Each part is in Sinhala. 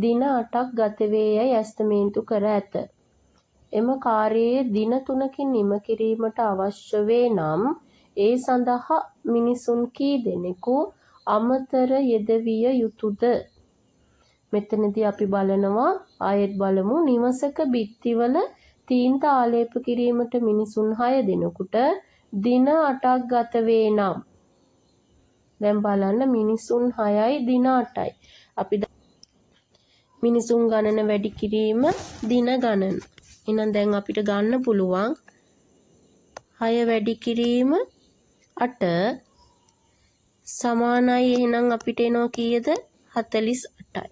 දින 8ක් ගත වේ යැයි ඇස්තමේන්තු කර ඇත. එම කාර්යය දින 3කින් නිම කිරීමට අවශ්‍ය වේ නම් ඒ සඳහා මිනිසුන් කී දෙනෙකු අමතර යෙදවිය යුතුද? මෙතනදී අපි බලනවා, ආයෙත් බලමු, නිවසක බිත්තිවල තීන්ත ආලේප කිරීමට මිනිසුන් 6 දෙනෙකුට දින 8ක් ගත වේ නම්, දැන් බලන්න මිනිසුන් 6යි දින 8යි. අපි මිනිසුන් ගණන වැඩි කිරීම දින ගණන. එහෙනම් දැන් අපිට ගන්න පුළුවන් 6 වැඩි කිරීම 8 සමානයි. එහෙනම් අපිට එනවා කීයද? 48යි.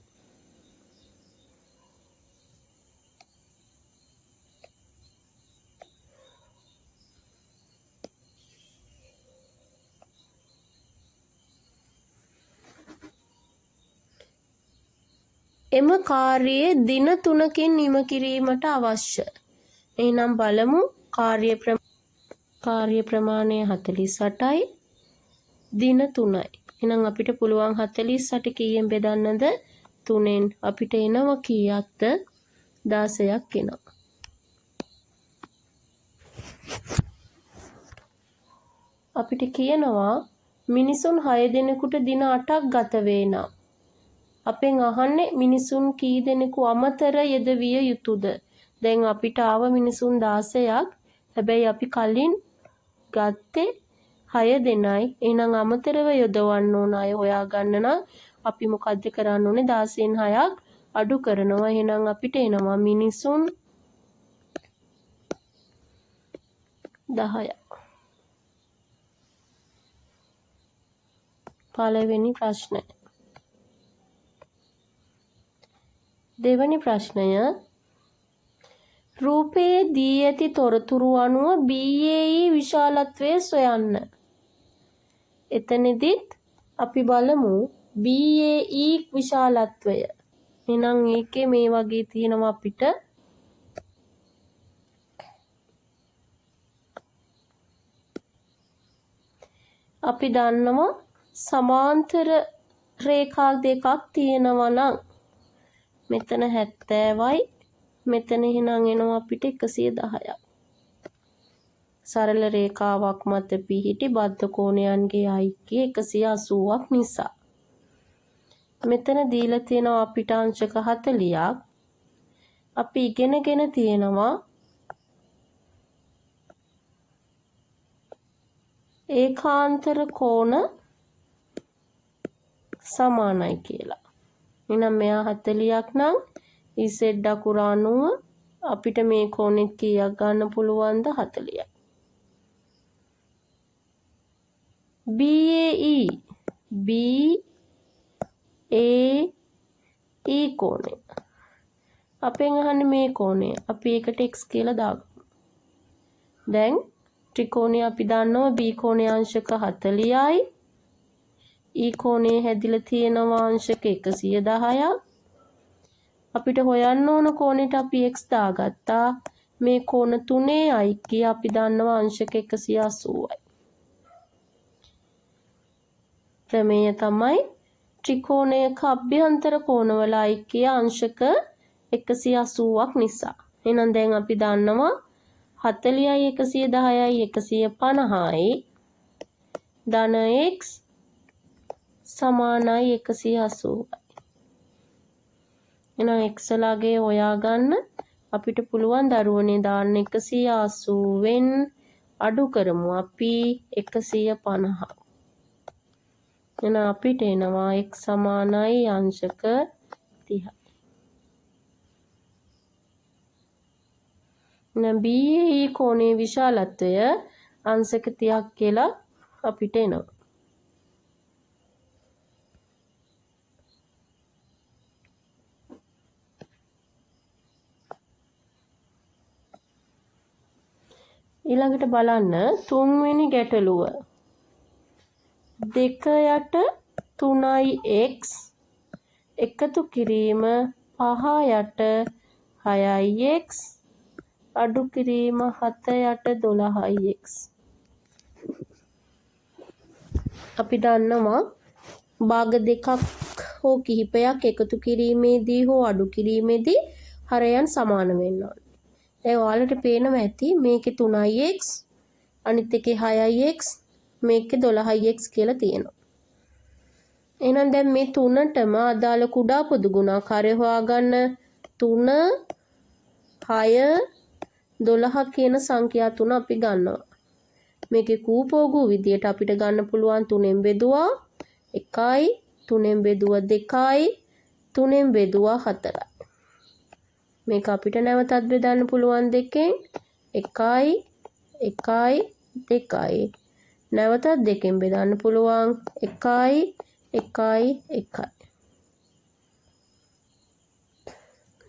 එම කාර්යය දින 3කින් නිම කිරීමට අවශ්‍ය. එහෙනම් බලමු කාර්ය ප්‍රමාණය 48යි දින 3යි. එහෙනම් අපිට පුළුවන් 48 කීයෙන් බෙදන්නද? 3ෙන්. අපිට එනවා කීයක්ද? 16ක් එනවා. අපිට කියනවා මිනිසුන් 6 දෙනෙකුට දින 8ක් ගත වේ නම්, අපෙන් අහන්නේ මිනිසුන් කී දෙනෙකු අමතර යෙදවිය යුතුද? දැන් අපිට ආව මිනිසුන් 16ක්. හැබැයි අපි කලින් ගත්තේ 6 දෙනයි. එහෙනම් අමතරව යොදවන්න ඕන අය හොයාගන්න නම් අපි මොකද්ද කරන්න ඕනේ? 16න් 6ක් අඩු කරනවා. එහෙනම් අපිට එනවා මිනිසුන් 10ක්. පළවෙනි ප්‍රශ්නය. දෙවැනි ප්‍රශ්නය, රූපයේ දී ඇති තොරතුරු අනුව BAE විශාලත්වය සොයන්න. එතනදිත් අපි බලමු BAE විශාලත්වය. එහෙනම් ඒකේ මේ වගේ තියෙනවා අපිට. අපි දන්නවා සමාන්තර රේඛා දෙකක් තියෙනවා නම් මෙතන 70යි, මෙතන එහෙනම් එනවා අපිට 110ක්. සරල රේඛාවක් මත පිහිටි බද්ධ කෝණයන්ගේ ඓක්‍ය 180ක් නිසා. මෙතන දීලා තියෙනවා අපිට අංශක 40ක්. අපි ඉගෙනගෙන තියෙනවා ඒකාන්තර කෝණ සමානයි කියලා. එහෙනම් මෙයා 40ක් නම් Z අකුර අනුව අපිට මේ කෝණෙත් කීයක් ගන්න පුළුවන්ද? 40යි. BAE BAE කෝණය. අපෙන් අහන්නේ මේ කෝණය. අපි ඒකට x කියලා දාගමු. දැන් ත්‍රිකෝණය අපි දන්නවා B කෝණය අංශක 40යි. E කෝණය හැදිලා තියෙනවා අංශක 110ක්. අපිට හොයන්න ඕන කෝණයට අපි x දාගත්තා. මේ කෝණ තුනේ ඓක්‍ය අපි දන්නවා අංශක 180යි. ප්‍රමේය තමයි ත්‍රිකෝණයක අභ්‍යන්තර කෝණවල ඓක්‍ය අංශක 180ක් නිසා. එහෙනම් දැන් අපි දන්නවා 40යි 110යි 150යි ධන x සමානයි 180යි. එහෙනම් x ලාගේ හොයාගන්න අපිට පුළුවන් දරුවනේ දාන්න 180න් අඩු කරමු අපි 150. එහෙනම් අපිට එනවා x සමානයි අංශක 30යි. එහෙනම් BAE කෝණයේ විශාලත්වය අංශක 30ක් කියලා අපිට එනවා. ඊළඟට බලන්න තුන්වෙනි ගැටලුව. 2 යට 3යි x එකතු කිරීම 5 යට 6යි x අඩු කිරීම 7 යට 12යි x. අපි දන්නවා භාග දෙකක් හෝ කිහිපයක් එකතු කිරීමේදී හෝ අඩු කිරීමේදී හරයන් සමාන වෙන්න ඕනේ. දැන් ඔයාලට පේනවා ඇති මේකේ 3x, අනිත් එකේ 6x, මේකේ 12x කියලා තියෙනවා. එහෙනම් දැන් මේ තුනටම අදාළ කුඩා පොදු ගුණාකාරය හොයාගන්න 3, 6, 12 කියන සංඛ්‍යා තුන අපි ගන්නවා. මේකේ කූපෝගු විදියට අපිට ගන්න පුළුවන් 3න් බෙදුවා 1යි, 3න් බෙදුවා 2යි, 3න් බෙදුවා 4යි. මේක අපිට නැවතත් බෙදන්න පුළුවන් 2න් 1යි, 1යි, 2යි. නැවතත් 2න් බෙදන්න පුළුවන් 1යි, 1යි, 1යි.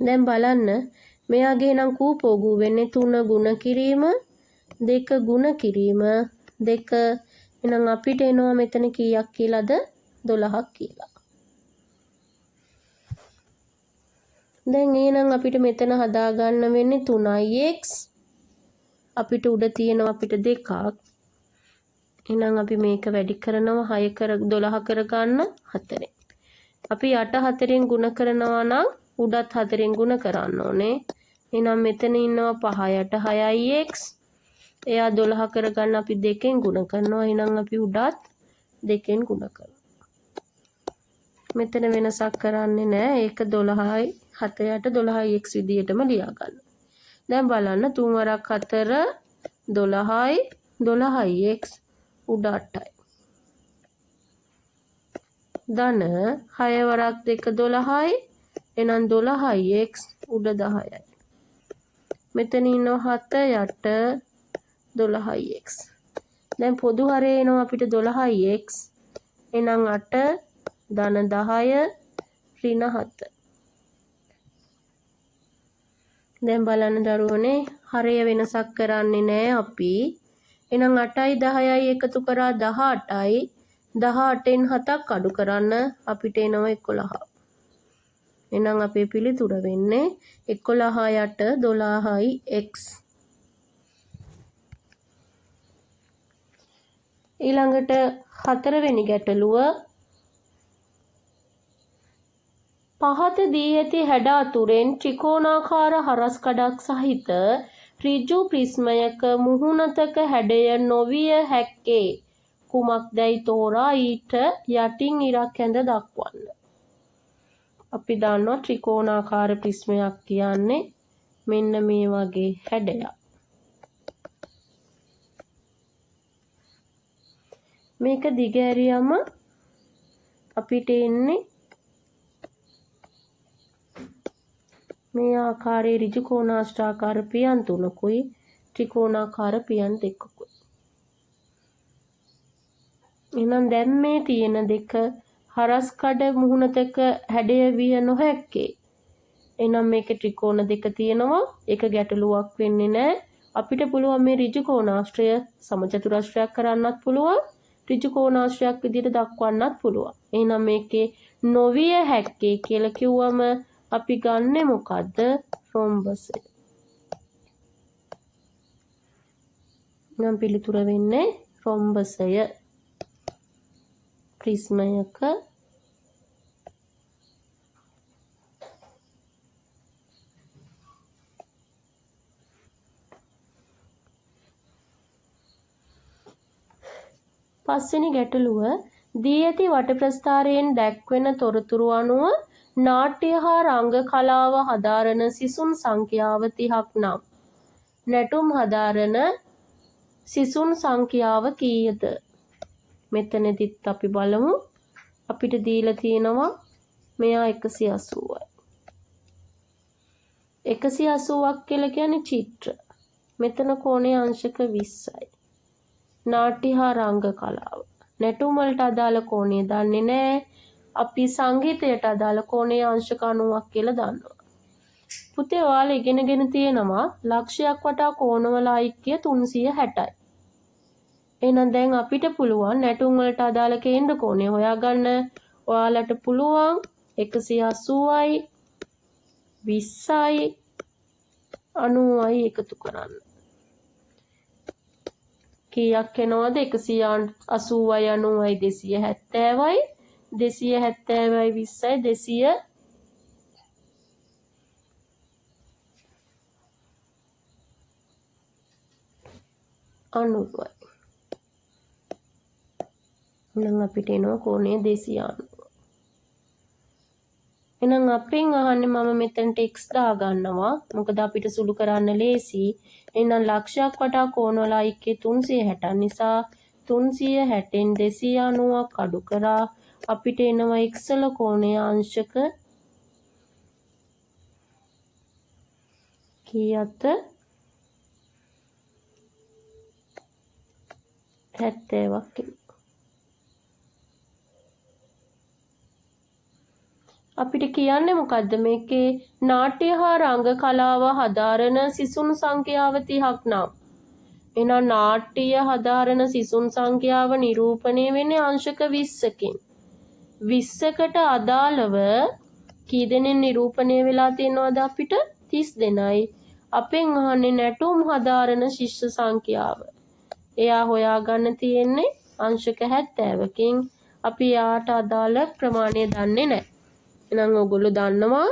දැන් බලන්න මෙයාගේ නම් කූපෝගු වෙන්නේ 3 ගුණ කිරීම 2 ගුණ කිරීම 2. එහෙනම් අපිට එනවා මෙතන කීයක් කියලාද? 12ක් කියලා. දැන් එහෙනම් අපිට මෙතන හදාගන්න වෙන්නේ 3x. අපිට උඩ තියෙනවා අපිට 2ක්. එහෙනම් අපි මේක වැඩි කරනවා 6 කර 12 කරගන්න 4. අපි යට 4න් ගුණ කරනවා නම් උඩත් 4න් ගුණ කරන්න ඕනේ. එහෙනම් මෙතන ඉන්නවා 5 යට 6x. එයා 12 කරගන්න අපි 2න් ගුණ කරනවා. එහෙනම් අපි උඩත් 2න් ගුණ කරනවා. මෙතන වෙනසක් කරන්නේ නෑ. ඒක 12යි 7 යට 12x විදියටම ලියා ගන්න. දැන් බලන්න 3 වරක් 4 12යි 12x උඩ 8යි. ධන 6 වරක් 2 12යි. එහෙනම් 12x උඩ 10යි. මෙතන ඉන්නවා 7 යට 12x. දැන් පොදු හරේ එනවා අපිට 12x. එහෙනම් 8 ධන 10 ඍණ 7. දැන් බලන්න දරුවනේ හරය වෙනසක් කරන්නේ නෑ අපි. එහෙනම් 8යි 10යි එකතු කරා 18යි. 18න් 7ක් අඩු කරන්න අපිට එනවා 11. එහෙනම් අපේ පිළිතුර වෙන්නේ 11 යට 12x. ඊළඟට හතරවෙනි ගැටලුව පහත දී ඇති හැඩ අතුරෙන් ත්‍රිකෝණාකාර හරස් කඩක් සහිත ඍජු ප්‍රිස්මයක මුහුණතක හැඩය නොවිය හැක්කේ කුමක්දැයි තෝරා ඊට යටින් ඉරක් ඇඳ දක්වන්න. අපි දන්නවා ත්‍රිකෝණාකාර ප්‍රිස්මයක් කියන්නේ මෙන්න මේ වගේ හැඩයක්. මේක දිග ඇරියම අපිට එන්නේ මේ ආකාරයේ ඍජු කෝණාශ්‍රාකාර පියන් තුනකුයි ත්‍රිකෝණාකාර පියන් දෙකකුයි. එහෙනම් දැන් මේ තියෙන දෙක හරස් කඩ මුහුණතක හැඩය විය නොහැක්කේ. එහෙනම් මේකේ ත්‍රිකෝණ දෙක තියෙනවා. ඒක ගැටලුවක් වෙන්නේ නැහැ. අපිට පුළුවන් මේ ඍජු කෝණාශ්‍රය සමචතුරස්‍රයක් කරන්නත් පුළුවන්. ඍජු කෝණාශ්‍රයක් විදිහට දක්වන්නත් පුළුවන්. එහෙනම් මේකේ නොවිය හැක්කේ කියලා කිව්වම අපි ගන්නෙ මොකද්ද? රොම්බසය. නම් පිළිතුර වෙන්නේ රොම්බසය. ප්‍රිස්මයක පස්වෙනි ගැටලුව දී ඇති වට ප්‍රස්ථාරයෙන් දැක්වෙන තොරතුරු අනුව නාට්‍ය හා රංග කලාව හදාරන සිසුන් සංඛ්‍යාව 30ක් නම් නැටුම් හදාරන සිසුන් සංඛ්‍යාව කීයද? මෙතනදිත් අපි බලමු. අපිට දීලා තියෙනවා මෙයා 180යි. 180ක් කියලා කියන්නේ චිත්‍ර. මෙතන කෝණය අංශක 20යි. නාට්‍ය හා රංග කලාව. නැටුම් වලට අදාළ කෝණය දන්නේ නෑ. අපි සංගීතයට අදාළ කෝණය අංශක 90ක් කියලා දන්නවා. පුතේ ඔයාලා ඉගෙනගෙන තියෙනවා ලක්ෂයක් වටා කෝණවල ඓක්‍ය 360යි. එහෙනම් දැන් අපිට පුළුවන් නැටුම් වලට අදාළ කේන්ද්‍ර කෝණය හොයාගන්න. ඔයාලට පුළුවන් 180යි 20යි 90යි එකතු කරන්න. කීයක් එනවද? 180යි 90යි 270යි. 270යි 20යි 290යි. එහෙනම් අපිට එනවා කෝණය 290. එහෙනම් අපෙන් අහන්නේ මම මෙතනට x දාගන්නවා. මොකද අපිට සුළු කරන්න ලේසි. එහෙනම් ලක්ෂයක් වටා කෝණවල අයික්‍ය 360 නිසා 360න් 290ක් අඩු කරා අපිට එනවා x වල කෝණය අංශක කීයද? 70ක් එනවා. අපිට කියන්නේ මොකද්ද මේකේ නාට්‍ය හා රංග කලාව හදාරන සිසුන් සංඛ්‍යාව 30ක් නම්, එහෙනම් නාට්‍ය හදාරන සිසුන් සංඛ්‍යාව නිරූපණය වෙන්නේ අංශක 20කින්. 20කට අදාළව කී දෙනෙක් නිරූපණය වෙලා තියෙනවද අපිට? 30 දෙනයි. අපෙන් අහන්නේ නැටුම් හදාරන ශිෂ්‍ය සංඛ්‍යාව. එයා හොයාගන්න තියෙන්නේ අංශක 70කින්. අපි එයාට අදාළ ප්‍රමාණය දන්නේ නැහැ. එහෙනම් ඔයගොල්ලෝ දන්නවා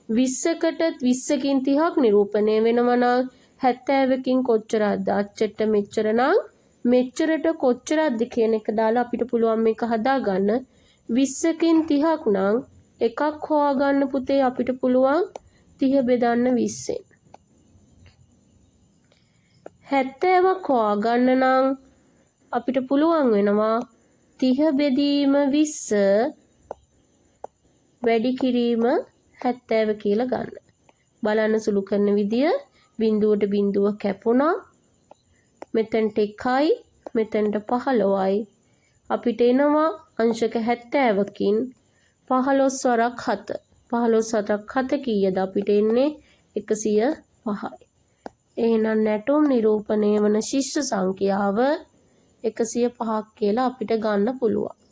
20කට 20කින් 30ක් නිරූපණය වෙනවා නම් 70කින් කොච්චරක්ද? අච්චරට මෙච්චර නම් මෙච්චරට කොච්චරක්ද කියන එක දාලා අපිට පුළුවන් මේක හදාගන්න. 20කින් 30ක් නම් එකක් හොයාගන්න පුතේ අපිට පුළුවන් 30 බෙදන්න 20න්. 70ක් හොයාගන්න නම් අපිට පුළුවන් වෙනවා 30 බෙදීම 20 වැඩි කිරීම 70 කියලා ගන්න. බලන්න සුළු කරන විදිය. බිඳුවට බිඳුව කැපුණා. මෙතනට 1යි මෙතනට 15යි. අපිට එනවා අංශක 70කින් 15 වරක් 7. 15 වරක් 7 කීයද අපිට එන්නේ? 105යි. එහෙනම් නැටුම් නිරූපණය වන ශිෂ්‍ය සංඛ්‍යාව 105ක් කියලා අපිට ගන්න පුළුවන්.